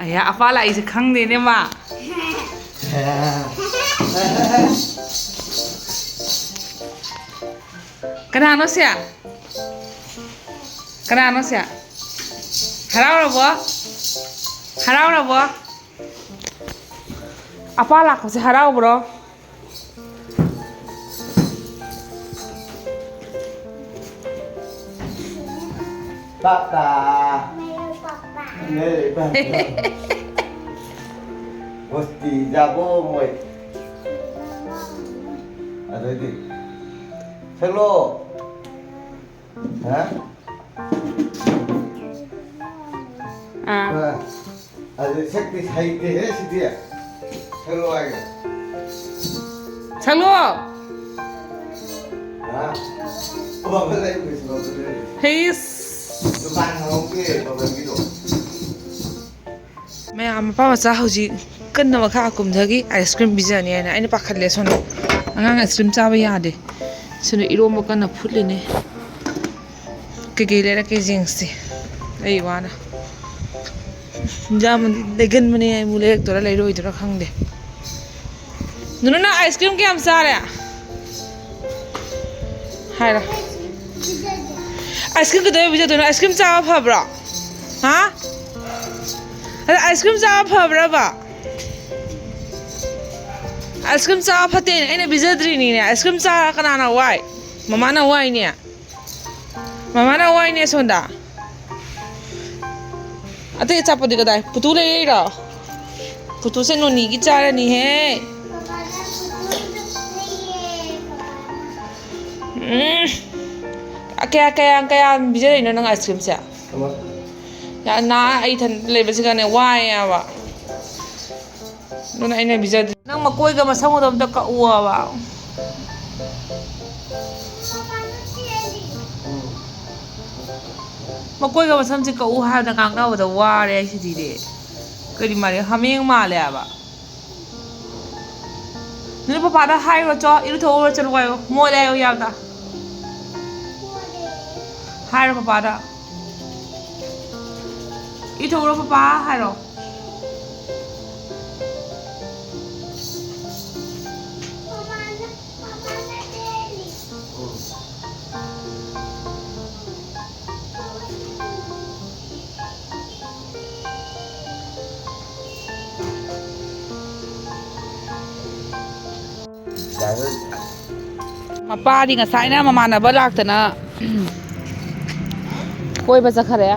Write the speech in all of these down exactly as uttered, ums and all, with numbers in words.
ꯑꯌꯥ, ꯑꯄꯥ ꯂꯥꯛꯏꯁꯦ ꯈꯪꯗꯦꯅꯦ ꯃꯥ꯫ ꯀꯅꯥꯅꯣ ꯁꯦ? ꯀꯅꯥꯅꯣ ꯁꯦ? ꯍꯔꯥꯎꯔꯕꯣ? ꯍꯔꯥꯎꯔꯕꯣ? ꯑꯄꯥ ꯂꯥꯛꯄꯁꯦ ꯍꯔꯥꯎꯕ꯭ꯔꯣ? ꯄꯥꯄꯥ꯫ ꯄꯥꯄꯥ꯫ ꯂꯩ, ꯄꯥꯄꯥ꯫ ꯕꯣꯁꯇꯤ ꯆꯥꯕꯣ ꯃꯣꯏ꯫ ꯑꯗꯩꯗꯤ ꯁꯛꯂꯣ꯫ ꯍꯥ? ꯑꯥ꯫ ꯑꯥ꯫ ꯑꯗꯨ ꯁꯛꯇꯤ ꯍꯩꯇꯦꯍꯦ ꯁꯤꯗꯤ꯫ ꯁꯛꯂꯣ ꯍꯥꯏꯒ꯫ ꯁꯛꯂꯣ꯫ ꯍꯥ? ꯕꯕꯜ ꯂꯩꯕꯁꯤ ꯕꯕꯜ ꯂꯩꯕꯁꯤ꯫ ꯍꯩꯁ꯫ ꯗꯨꯀꯥꯟ ꯍꯥꯡꯍꯧꯗꯦ ꯕꯕꯜꯒꯤꯗꯣ꯫ ꯃꯌꯥꯝ ꯃꯄꯥ ꯃꯆꯥ ꯍꯧꯖꯤꯛ ꯀꯟꯅ ꯃꯈꯥ ꯀꯨꯝꯊꯈꯤ, ꯑꯥꯏꯁ ꯀ꯭ꯔꯤꯝ ꯄꯤꯖꯅꯤ ꯍꯥꯏꯅ꯫ ꯑꯩꯅ ꯄꯥꯈꯠꯂꯦ ꯁꯣꯝꯗ꯫ ꯑꯉꯥꯡ ꯑꯥꯏꯁ ꯀ꯭ꯔꯤꯝ ꯆꯥꯕ ꯌꯥꯗꯦ꯫ ꯁꯣꯝꯗ ꯏꯔꯣꯝꯕ ꯀꯟꯅ ꯐꯨꯠꯂꯤꯅꯦ꯫ ꯀꯩꯀꯩ ꯂꯩꯔꯛꯀꯦ ꯌꯦꯡꯁꯤ꯫ ꯑꯩ ꯋꯥꯅ ꯏꯟꯖꯥꯡ ꯂꯩꯒꯟꯕꯅꯦ, ꯑꯩꯕꯨ ꯂꯩꯔꯛꯇꯣꯏꯔꯥ ꯂꯩꯔꯣꯏꯗꯣꯏꯔꯥ ꯈꯪꯗꯦ꯫ ꯅꯨꯅꯨ, ꯅꯪ ꯑꯥꯏꯁ ꯀ꯭ꯔꯤꯝ ꯀꯌꯥꯝ ꯆꯥꯔꯦ? ꯍꯥꯏꯔꯣ꯫ ꯑꯥꯏꯁ ꯀ꯭ꯔꯤꯝ ꯀꯩꯗꯧꯕꯩ ꯄꯤꯖꯗꯣꯏꯅꯣ? ꯑꯥꯏꯁ ꯀ꯭ꯔꯤꯝ ꯆꯥꯕ ꯐꯕ꯭ꯔꯣ? ꯍꯥ? ꯑꯗ ꯑꯥꯏꯁ ꯀ꯭ꯔꯤꯝ ꯆꯥꯕ ꯐꯕ꯭ꯔꯕ? ꯑꯥꯏꯁ ꯀ꯭ꯔꯤꯝ ꯆꯥꯕ ꯐꯠꯇꯦꯅꯦ, ꯑꯩꯅ ꯄꯤꯖꯗ꯭ꯔꯤꯅꯤꯅꯦ꯫ ꯑꯥꯏꯁ ꯀ꯭ꯔꯤꯝ ꯆꯥꯔ ꯀꯅꯥꯅ ꯋꯥꯏ? ꯃꯃꯥꯅ ꯋꯥꯏꯅꯦ꯫ ꯃꯃꯥꯅ ꯋꯥꯏꯅꯦ ꯁꯣꯟꯗ꯫ ꯑꯇꯩ ꯑꯆꯥꯄꯣꯠꯇꯤ ꯀꯗꯥꯏ? ꯄꯨꯇꯨ ꯂꯩꯔꯛꯏꯔꯣ? ꯄꯨꯇꯨꯁꯦ ꯅꯣꯅꯤꯒꯤ ꯆꯥꯔꯅꯤꯍꯦ꯫ ꯎꯝ꯫ ꯀꯌꯥ, ꯀꯌꯥ, ꯀꯌꯥꯝ ꯄꯤꯖꯔꯤꯅꯣ ꯅꯪ ꯑꯥꯏꯁ ꯀ꯭ꯔꯤꯝꯁꯦ? ꯑꯃ꯫ ꯌꯥ, ꯅꯥ, ꯑꯩ ꯏꯊꯟꯇ ꯂꯩꯕꯁꯤꯒꯅꯦ, ꯋꯥꯏꯌꯦꯕ꯫ ꯑꯗꯨꯅ ꯑꯩꯅ ꯄꯤꯖꯗ꯭ꯔꯤ꯫ ꯅꯪ ꯃꯀꯣꯏꯒ ꯃꯁꯝꯒꯗꯣ ꯑꯝꯇ ꯀꯛꯎꯑꯕ꯫ ꯃꯀꯣꯏꯒ ꯃꯁꯝꯁꯦ ꯀꯛꯎ ꯍꯥꯏꯕꯗ ꯉꯥꯡꯅꯕꯗ ꯋꯥꯔꯦ ꯑꯩ ꯁꯤꯗꯤꯗꯤ꯫ ꯀꯔꯤ ꯃꯥꯜꯂꯦ? ꯍꯥꯃꯦꯡ ꯃꯥꯜꯂꯦ ꯍꯥꯏꯕ꯫ ꯅꯣꯏ ꯄꯄꯥꯗ ꯍꯥꯏꯔꯨꯔꯣ ꯆꯣ, ꯏꯔꯨꯊꯣꯛꯎꯔꯣ ꯆꯠꯂꯨ ꯍꯥꯏꯌꯣ꯫ ꯃꯣꯠꯂꯦ ꯍꯥꯏꯌꯣ ꯌꯥꯝꯅ꯫ ꯍꯥꯏꯔꯣ ꯄꯄꯥꯗ꯫ ꯏꯔꯨꯊꯣꯛꯎꯔꯣ ꯄꯄꯥ ꯍꯥꯏꯔꯣ꯫ ꯃꯄꯥꯗꯤ ꯉꯁꯥꯏꯅ ꯃꯃꯥꯟꯅꯕ ꯂꯥꯛꯇꯅ ꯀꯣꯏꯕ ꯆꯠꯈꯔꯦ꯫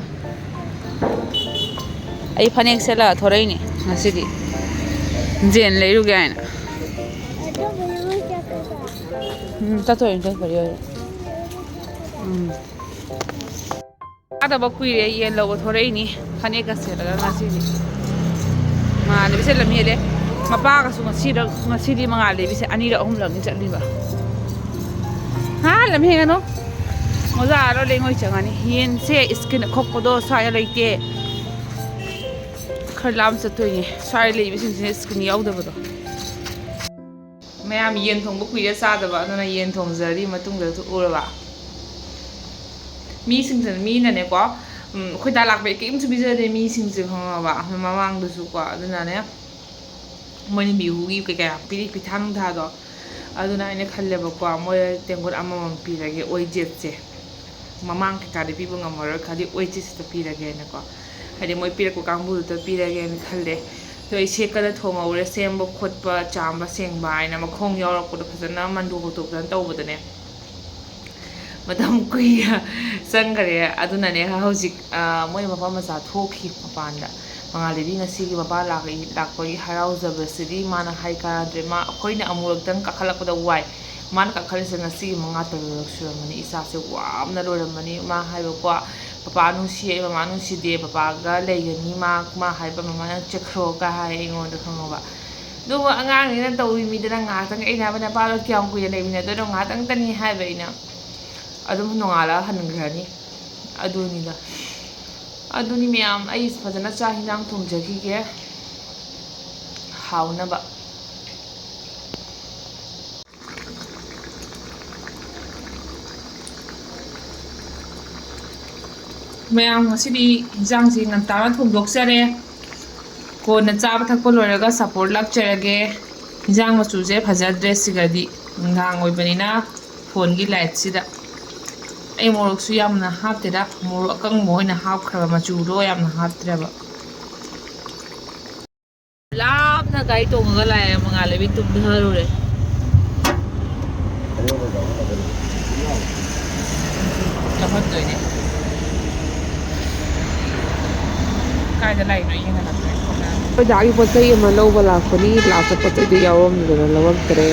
ꯑꯩ ꯐꯅꯦꯛ ꯁꯦꯠꯂ ꯊꯣꯔꯛꯏꯅꯦ ꯉꯁꯤꯗꯤ꯫ ꯖꯦꯟ ꯂꯩꯔꯨꯒꯦ ꯍꯥꯏꯅ꯫ ꯎꯝ, ꯆꯠꯇꯣꯏꯅꯦ, ꯆꯠꯄꯗꯤ ꯑꯣꯏꯔꯦ꯫ ꯎꯝ꯫ ꯆꯥꯗꯕ ꯀꯨꯏꯔꯦ, ꯌꯦꯟ ꯂꯧꯕ ꯊꯣꯔꯛꯏꯅꯤ꯫ ꯐꯅꯦꯛꯀ ꯁꯦꯠꯂꯒ ꯉꯁꯤꯗꯤ ꯃꯉꯥꯜ ꯂꯩꯕꯤꯁꯦ ꯂꯝ ꯍꯦꯜꯂꯦ꯫ ꯃꯄꯥꯒꯁꯨ ꯉꯁꯤꯔꯛ-, ꯉꯁꯤꯗꯤ ꯃꯉꯥꯜ ꯂꯩꯕꯤꯁꯦ ꯑꯅꯤꯔꯛ ꯑꯍꯨꯝꯂꯛꯅꯤ ꯆꯠꯂꯤꯕ꯫ ꯍꯥ, ꯂꯝ ꯍꯦꯟꯒꯅꯨ꯫ ꯃꯣꯖꯥ ꯑꯥꯔꯣ ꯂꯦꯡꯉꯣꯏ ꯆꯪꯉꯅꯤ꯫ ꯌꯦꯟꯁꯦ ꯁ꯭ꯀꯤꯟ ꯑꯈꯣꯛꯄꯗꯣ ꯁ꯭ꯋꯥꯏꯗ ꯂꯩꯇꯦ꯫ ꯈꯔ ꯂꯥꯞꯅ ꯆꯠꯇꯣꯏꯅꯦ꯫ ꯁ꯭ꯋꯥꯏꯗ ꯂꯩꯕꯁꯤꯡꯁꯤꯅ ꯁ꯭ꯀꯤꯟ ꯌꯥꯎꯗꯕꯗꯣ꯫ ꯃꯌꯥꯝ ꯌꯦꯟ ꯊꯣꯡꯕ ꯀꯨꯏꯔꯦ ꯆꯥꯗꯕ, ꯑꯗꯨꯅ ꯌꯦꯟ ꯊꯣꯡꯖꯔꯤ ꯃꯇꯨꯡꯗ ꯎꯔꯕ꯫ ꯃꯤꯁꯤꯡꯁꯤꯅ, ꯃꯤꯅꯅꯦꯀꯣ, ꯎꯝ, ꯑꯩꯈꯣꯏ ꯗꯥ ꯂꯥꯛꯄꯩ ꯀꯔꯤꯝꯁꯨ ꯄꯤꯖꯗꯦ ꯃꯤꯁꯤꯡꯁꯦ, ꯈꯪꯉꯕ? ꯃꯃꯥꯡꯗꯁꯨꯀꯣ, ꯑꯗꯨꯅꯅꯦ, ꯃꯣꯏꯅ ꯕꯤꯍꯨꯒꯤ ꯀꯩꯀꯥ ꯌꯥꯝ ꯄꯤꯔꯤ, ꯄꯤꯊꯥ ꯅꯨꯡꯊꯥꯗꯣ꯫ ꯑꯗꯨꯅ ꯑꯩꯅ ꯈꯜꯂꯦꯕꯀꯣ, ꯃꯣꯏ ꯇꯦꯡꯀꯣꯠ ꯑꯃꯃꯝ ꯄꯤꯔꯒꯦ, ꯑꯣꯏꯖꯦꯠꯁꯦ꯫ ꯃꯃꯥꯡ ꯀꯩꯀꯥꯗꯤ ꯄꯤꯕ ꯉꯝꯃꯔꯣꯏ, ꯈꯔꯗꯤ ꯑꯣꯏꯖꯦꯠꯁꯤꯗ ꯄꯤꯔꯒꯦꯅꯀꯣ꯫ ꯍꯥꯏꯗꯤ ꯃꯣꯏ ꯄꯤꯔꯛꯄ ꯀꯥꯡꯕꯨꯗꯨꯗ ꯄꯤꯔꯒꯦꯅ ꯈꯜꯂꯦ꯫ ꯑꯗꯣ ꯑꯩ ꯁꯦꯛꯀꯗ ꯊꯣꯡꯍꯧꯔꯦ, ꯁꯦꯝꯕ ꯈꯣꯠꯄ, ꯆꯥꯝꯕ ꯁꯦꯡꯕ ꯍꯥꯏꯅ ꯃꯈꯣꯡ ꯌꯥꯎꯔꯛꯄꯗꯣ ꯐꯖꯅ ꯃꯟꯗꯣꯛ ꯍꯧꯗꯣꯛꯇꯅ ꯇꯧꯕꯗꯅꯦ꯫ ꯃꯇꯝ ꯀꯨꯏꯅ ꯆꯪꯈꯔꯦ꯫ ꯑꯗꯨꯅꯅꯦ ꯍꯧꯖꯤꯛ, ꯑ, ꯃꯣꯏ ꯃꯄꯥ ꯃꯆꯥ ꯊꯣꯛꯈꯤ ꯃꯄꯥꯟꯗ꯫ ꯃꯉꯥꯜꯗꯦꯕꯤ ꯉꯁꯤꯒꯤ ꯃꯄꯥ ꯂꯥꯛꯏ-, ꯂꯥꯛꯄꯒꯤ ꯍꯔꯥꯎꯖꯕꯁꯤꯗꯤ ꯃꯥꯅ ꯍꯥꯏ ꯀꯥꯟꯅꯗ꯭ꯔꯦ꯫ ꯃꯥ, ꯑꯩꯈꯣꯏꯅ ꯑꯃꯨꯔꯛꯇꯪ ꯀꯥꯈꯠꯂꯛꯄꯗ ꯋꯥꯏ꯫ ꯃꯥꯅ ꯀꯥꯈꯠꯂꯤꯁꯦ ꯉꯁꯤꯒꯤ ꯃꯉꯥ ꯇꯔꯨꯛꯂꯛ ꯁꯨꯔꯝꯃꯅꯤ꯫ ꯏꯁꯥꯁꯦ ꯋꯥꯕꯅ ꯂꯣꯏꯔꯝꯃꯅꯤ꯫ ꯃꯥ ꯍꯥꯏꯕꯀꯣ, "ꯄꯄꯥ ꯅꯨꯡꯁꯤ, ꯑꯩ ꯃꯃꯥ ꯅꯨꯡꯁꯤꯗꯦ, ꯄꯄꯥꯒ ꯂꯩꯒꯅꯤ ꯃꯥ", ꯃꯥ ꯍꯥꯏꯕ, "ꯃꯃꯥꯅ ꯆꯠꯈ꯭ꯔꯣꯒ" ꯍꯥꯏ ꯑꯩꯉꯣꯟꯗ, ꯈꯪꯉꯕ? ꯑꯗꯨꯕꯨ ꯑꯉꯥꯡꯅꯤꯅ ꯇꯧꯔꯤ ꯃꯤꯗꯅ ꯉꯥꯏꯍꯥꯛꯇꯪ, ꯑꯩꯅ ꯍꯥꯏꯕ, "ꯅꯄꯥꯗꯣ ꯀꯌꯥꯝ ꯀꯨꯏꯅ ꯂꯩꯃꯤꯟꯅꯗꯣꯏꯅꯣ? ꯉꯥꯏꯍꯥꯛꯇꯪꯇꯅꯤ" ꯍꯥꯏꯕ ꯑꯩꯅ꯫ ꯑꯗꯨꯝ ꯅꯣꯡꯉꯥꯜꯂꯒ ꯍꯟꯈ꯭ꯔꯅꯤ꯫ ꯑꯗꯨꯅꯤꯗ꯫ ꯑꯗꯨꯅꯤ ꯃꯌꯥꯝ, ꯑꯩ ꯐꯖꯅ ꯆꯥꯛ ꯍꯤꯟꯖꯥꯡ ꯊꯣꯡꯖꯈꯤꯒꯦ꯫ ꯍꯥꯎꯅꯕ꯫ ꯃꯌꯥꯝ, ꯉꯁꯤꯗꯤ ꯏꯟꯖꯥꯡꯁꯤ ꯉꯟꯇꯥꯅ ꯊꯣꯡꯗꯣꯛꯆꯔꯦ꯫ ꯀꯣꯟꯅ ꯆꯥꯕ ꯊꯛꯄ ꯂꯣꯏꯔꯒ ꯁꯞꯄꯣꯔꯠ ꯂꯥꯛꯆꯔꯒꯦ꯫ ꯏꯟꯖꯥꯡ ꯃꯆꯨꯁꯦ ꯐꯖꯗ꯭ꯔꯦ ꯁꯤꯒꯗꯤ, ꯅꯨꯡꯗꯥꯡ ꯑꯣꯏꯕꯅꯤꯅ ꯐꯣꯟꯒꯤ ꯂꯥꯏꯠꯁꯤꯗ꯫ ꯑꯩ ꯃꯣꯔꯣꯛꯁꯨ ꯌꯥꯝꯅ ꯍꯥꯞꯇꯦꯗ, ꯃꯣꯔꯣꯛ ꯑꯀꯪꯕ ꯑꯣꯏꯅ ꯍꯥꯞꯈ꯭ꯔꯕ, ꯃꯆꯨꯗꯣ ꯌꯥꯝꯅ ꯍꯥꯞꯇ꯭ꯔꯦꯕ꯫ ꯂꯥꯞꯅ ꯒꯥꯔꯤ ꯇꯣꯡꯉꯒ ꯂꯥꯛꯑꯦ, ꯃꯉꯥꯜꯂꯩꯕꯤ ꯇꯨꯝꯊꯔꯨꯔꯦ꯫ ꯂꯧꯍꯟꯗꯣꯏꯅꯦ꯫ ꯀꯥꯏꯗ ꯂꯩꯅꯣ ꯌꯦꯡꯍꯜꯂꯛꯇꯣꯏꯅꯦ꯫ ꯑꯩꯈꯣꯏ ꯗꯥꯒꯤ ꯄꯣꯠ ꯆꯩ ꯑꯃ ꯂꯧꯕ ꯂꯥꯛꯄꯅꯤ, ꯂꯥꯛꯄ ꯄꯣꯠ ꯆꯩꯗꯨ ꯌꯥꯎꯔꯝꯗꯅ ꯂꯧꯔꯝꯗ꯭ꯔꯦ꯫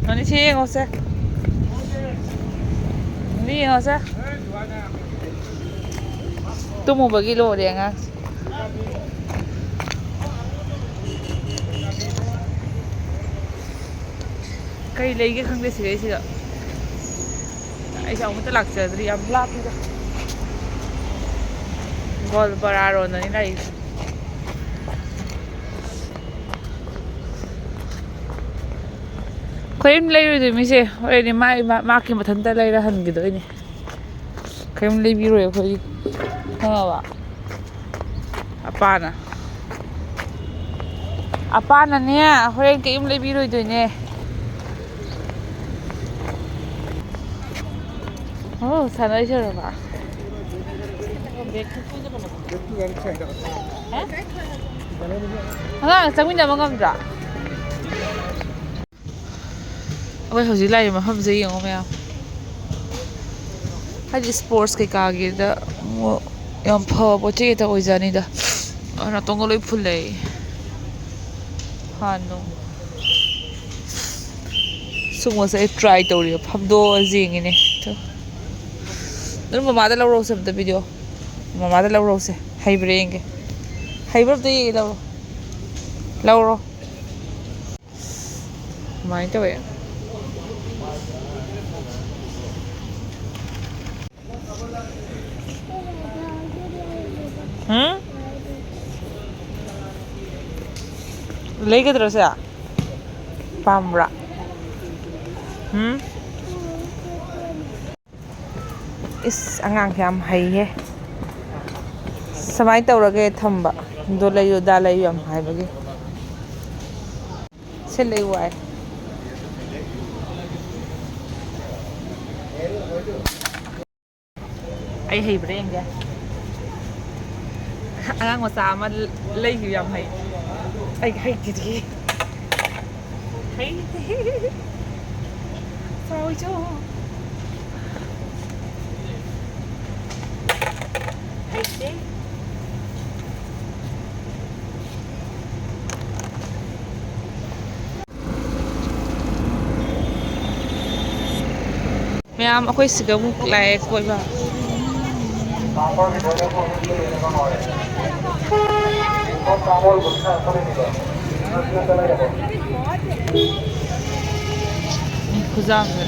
ꯑꯅꯤ ꯁꯤ ꯌꯦꯡꯉꯣꯁꯦ꯫ ꯑꯅꯤ ꯌꯦꯡꯉꯣꯁꯦ꯫ ꯇꯨꯝꯃꯨꯕꯒꯤ ꯂꯣꯏꯔꯦ ꯑꯉꯥꯡꯁꯦ꯫ ꯀꯩ ꯂꯩꯒꯦ ꯈꯪꯗꯦ ꯁꯤꯗꯩꯁꯤꯗ꯫ ꯑꯩꯁꯨ ꯑꯃꯨꯛꯇ ꯂꯥꯛꯆꯗ꯭ꯔꯤ, ꯌꯥꯝ ꯂꯥꯞꯄꯤꯗ꯫ ꯒꯣꯜꯄꯔꯥ ꯔꯣꯟꯗꯅꯤ ꯂꯩꯔꯤꯁꯦ꯫ ꯀꯔꯤꯝ ꯂꯩꯔꯣꯏꯗꯣꯏ ꯃꯤꯁꯦ ꯍꯣꯔꯦꯟꯗꯤ ꯃꯥ ꯃꯥ- ꯃꯥꯛꯀꯤ ꯃꯊꯟꯇ ꯂꯩꯔ ꯍꯟꯈꯤꯗꯣꯏꯅꯦ꯫ ꯀꯔꯤꯝ ꯂꯩꯕꯤꯔꯣꯏ ꯑꯩꯈꯣꯏꯒꯤ꯫ ꯈꯪꯉꯕ? ꯑꯄꯥꯅ꯫ ꯑꯄꯥꯅꯅꯦ, ꯍꯣꯔꯦꯟ ꯀꯔꯤꯝ ꯂꯩꯕꯤꯔꯣꯏꯗꯣꯏꯅꯦ꯫ ꯑꯣ, ꯁꯥꯟꯅꯔꯤꯁꯦ ꯎꯔꯕ? ꯑꯉꯥꯡ ꯆꯪꯃꯤꯟꯅꯕ ꯉꯝꯗ꯭ꯔꯥ? ꯑꯩꯈꯣꯏ ꯍꯧꯖꯤꯛ ꯂꯥꯛꯏꯕ ꯃꯐꯝꯁꯦ ꯌꯦꯡꯉꯣ ꯃꯌꯥꯝ꯫ ꯍꯥꯏꯗꯤ ꯏꯁꯄꯣꯔꯠꯁ ꯀꯩꯀꯥꯒꯤꯗ ꯌꯥꯝ ꯐꯕ ꯄꯣꯠ ꯆꯩ ꯉꯥꯛꯇ ꯑꯣꯏꯖꯥꯠꯅꯤꯗ꯫ ꯅꯥꯇꯣꯟꯒ ꯂꯣꯏ ꯐꯨꯜꯂꯦ ꯑꯩ꯫ ꯍꯥꯟꯅ ꯁꯨꯝꯕꯁꯦ ꯑꯩ ꯇ꯭ꯔꯥꯏ ꯇꯧꯔꯤꯕ, ꯐꯝꯗꯣꯛꯑ ꯌꯦꯡꯉꯤꯅꯦ꯫ ꯇꯨ꯫ ꯑꯗꯨꯝ ꯃꯃꯥꯗ ꯂꯧꯔꯛꯎꯁꯦ ꯑꯝꯇ ꯚꯤꯗꯤꯑꯣ꯫ ꯃꯃꯥꯗ ꯂꯧꯔꯛꯎꯁꯦ꯫ ꯍꯩꯕ꯭ꯔꯥ ꯌꯦꯡꯒꯦ꯫ ꯍꯩꯕ꯭ꯔꯥ ꯑꯝꯇ ꯌꯦꯡꯒꯦ꯫ ꯂꯧꯔꯣ꯫ ꯂꯧꯔꯣ꯫ ꯑꯗꯨꯃꯥꯏꯅ ꯇꯧꯋꯦ꯫ ꯍꯨꯝ? ꯂꯩꯒꯗ꯭ꯔꯣ ꯁꯦ? ꯄꯥꯝꯕ꯭ꯔꯥ? ꯍꯨꯝ? ꯏꯁ, ꯑꯉꯥꯡꯁꯦ ꯌꯥꯝ ꯍꯩꯍꯦ꯫ ꯁꯨꯃꯥꯏꯅ ꯇꯧꯔꯒꯦ ꯊꯝꯕ꯫ ꯑꯗꯣ ꯂꯩꯌꯨ, ꯑꯗꯥ ꯂꯩꯌꯨ ꯌꯥꯝ ꯍꯥꯏꯕꯒꯤ꯫ ꯁꯦ ꯂꯩꯌꯨ ꯍꯥꯏ꯫ ꯑꯩ ꯍꯩꯕ꯭ꯔꯥ ꯌꯦꯡꯒꯦ꯫ ꯑꯉꯥꯡ ꯃꯆꯥ ꯑꯃ ꯂꯩꯈꯤꯕ ꯌꯥꯝ ꯍꯩ꯫ ꯑꯩ ꯍꯩꯇꯦꯗꯤ꯫ ꯍꯩꯇꯦ꯫ ꯆꯥꯎꯏ ꯆꯥꯎ꯫ ꯍꯩꯇꯦ꯫ ꯃꯌꯥꯝ ꯑꯩꯈꯣꯏ ꯁꯤꯗ ꯑꯃꯨꯛ ꯂꯥꯛꯑꯦ ꯀꯣꯏꯕ꯫ ꯈꯨꯖꯥꯝꯁꯦ꯫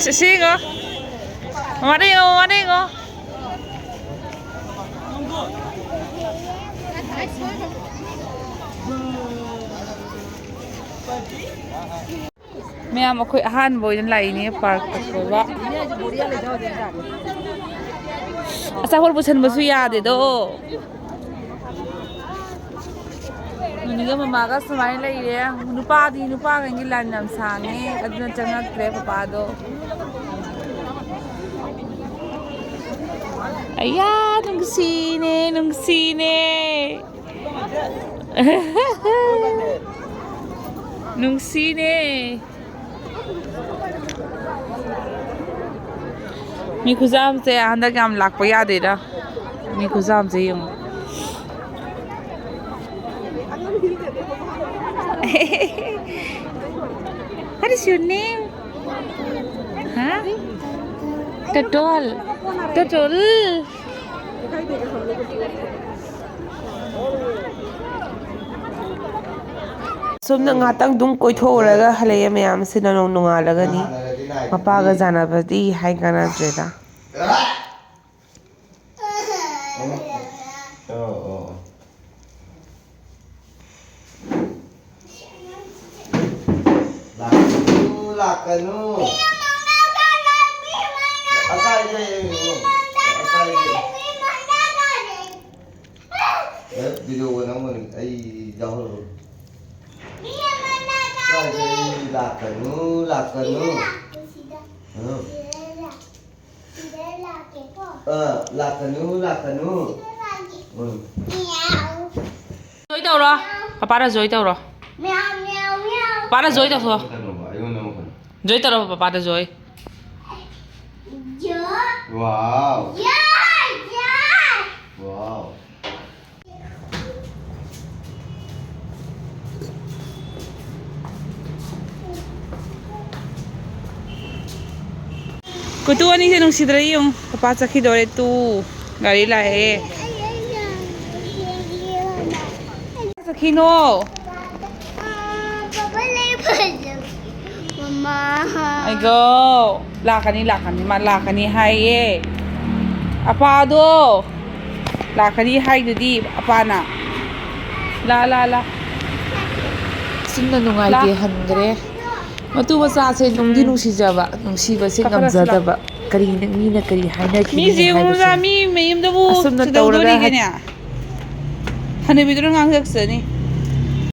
ꯁꯤ-, ꯁꯤꯒ꯫ ꯃꯅꯤꯡꯉꯣ, ꯃꯅꯤꯡꯉꯣ꯫ ꯃꯌꯥꯝ ꯑꯩꯈꯣꯏ ꯑꯍꯥꯟꯕ ꯑꯣꯏꯅ ꯂꯥꯛꯏꯅꯦ ꯄꯥꯔꯛꯇ ꯀꯣꯏꯕ꯫ ꯑꯆꯥꯄꯣꯠ ꯄꯨꯁꯟꯕꯁꯨ ꯌꯥꯗꯦꯗꯣ꯫ ꯅꯨꯅꯤꯒ ꯃꯃꯥꯒ ꯁꯨꯃꯥꯏꯅ ꯂꯩꯔꯦ꯫ ꯅꯨꯄꯥꯗꯤ ꯅꯨꯄꯥꯈꯩꯒꯤ ꯂꯥꯏꯟ ꯌꯥꯝ ꯁꯥꯡꯉꯦ, ꯑꯗꯨꯅ ꯆꯪꯉꯛꯇ꯭ꯔꯦ ꯄꯄꯥꯗꯣ꯫ ꯑꯌꯥ, ꯅꯨꯡꯁꯤꯅꯦ, ꯅꯨꯡꯁꯤꯅꯦ꯫ ꯅꯨꯡꯁꯤꯅꯦ꯫ ꯃꯤ ꯈꯨꯖꯥꯝꯁꯦ ꯍꯟꯗꯛ ꯌꯥꯝ ꯂꯥꯛꯄ ꯌꯥꯗꯦꯗ꯫ ꯃꯤ ꯈꯨꯖꯥꯝꯁꯦ ꯌꯦꯡꯉꯣ꯫ What is your name? ꯍꯥ? ꯇꯣꯇꯣꯜ꯫ ꯇꯣꯇꯣꯜ꯫ ꯁꯣꯝꯗ ꯉꯥꯛꯇꯪ ꯑꯗꯨꯝ ꯀꯣꯏꯊꯣꯛꯎꯔꯒ ꯍꯜꯂꯛꯑꯦ ꯃꯌꯥꯝꯁꯤꯅ ꯅꯣꯡ ꯅꯣꯡꯉꯥꯜꯂꯒꯅꯤ꯫ ꯃꯄꯥꯒ ꯆꯥꯟꯅꯕꯗꯤ ꯍꯥꯏ ꯀꯥꯟꯅꯗ꯭ꯔꯦꯗ꯫ ꯑꯣ, ꯑꯣ, ꯑꯣ꯫ ꯂꯥꯛꯀꯅꯨ, ꯂꯥꯛꯀꯅꯨ꯫ ꯑꯀꯥꯏꯕ ꯌꯦꯡꯉꯨ꯫ ꯑꯀꯥꯏꯕ꯫ ꯑꯦ, ꯚꯤꯗꯤꯑꯣꯒ ꯅꯝꯒꯅꯤ꯫ ꯑꯩ ꯌꯥꯎꯍꯜꯂꯣꯏ꯫ ꯑꯀꯥꯏꯕ ꯂꯥꯛꯀꯅꯨ, ꯂꯥꯛꯀꯅꯨ꯫ ꯎꯝ꯫ ꯁꯤꯗ ꯂꯥꯛꯀꯦꯀꯣ꯫ ꯑꯥ, ꯂꯥꯛꯀꯅꯨ, ꯂꯥꯛꯀꯅꯨ. ꯎꯝ. ꯖꯣꯏ ꯇꯧꯔꯣ. ꯄꯄꯥꯗ ꯖꯣꯏ ꯇꯧꯔꯣ. ꯄꯄꯥꯗ ꯖꯣꯏ ꯇꯧꯊꯣꯛꯑꯣ. ꯖꯣꯏ ꯇꯧꯔꯣ, ꯄꯄꯥꯗ ꯖꯣꯏ. ꯋꯥꯎ. ꯋꯥꯎ. ꯀꯨꯇꯨ ꯑꯅꯤꯁꯦ ꯅꯨꯡꯁꯤꯗ꯭ꯔꯥ ꯌꯦꯡꯉꯨ, ꯄꯄꯥ ꯆꯠꯈꯤꯗꯣꯔꯦ ꯇꯨ. ꯒꯥꯔꯤ ꯂꯥꯛꯑꯦ. ꯆꯠꯈꯤꯅꯣ? ꯃꯃꯥ꯫ ꯑꯩꯒꯣ, ꯂꯥꯛꯀꯅꯤ, ꯂꯥꯛꯀꯅꯤ, ꯃꯥ ꯂꯥꯛꯀꯅꯤ ꯍꯥꯏꯌꯦ꯫ ꯑꯄꯥꯗꯣ ꯂꯥꯛꯀꯅꯤ ꯍꯥꯏꯗꯨꯗꯤ ꯑꯄꯥꯅ꯫ ꯂꯥ, ꯂꯥ, ꯂꯥ꯫ ꯁꯤꯡꯅ ꯅꯨꯡꯉꯥꯏꯇꯦ ꯂꯥ꯫ ꯍꯟꯈ꯭ꯔꯦ꯫ ꯃꯇꯨ ꯃꯆꯥꯁꯦ ꯅꯨꯡꯗꯤ ꯎꯝ꯫ ꯅꯨꯡꯁꯤꯖꯕ, ꯅꯨꯡꯁꯤꯕꯁꯦ ꯀꯥꯈꯠꯂꯁꯤ ꯂꯥꯎ꯫ ꯉꯝꯖꯗꯕ꯫ ꯀꯔꯤ ꯃꯤꯅ ꯀꯔꯤ ꯍꯥꯏꯅꯈꯤꯅꯤ ꯃꯤꯁꯦ ꯌꯦꯡꯉꯨꯗ, ꯍꯥꯏꯕꯁꯦ꯫ ꯃꯤ ꯃꯌꯨꯝꯗꯕꯨ ꯑꯁꯨꯝꯅ ꯇꯧꯔꯒ ꯀꯩꯗꯧꯗꯣꯔꯤꯒꯦꯅꯦ? ꯍꯅꯨꯕꯤꯗꯨꯅ ꯉꯥꯡꯖꯔꯛꯆꯅꯤ꯫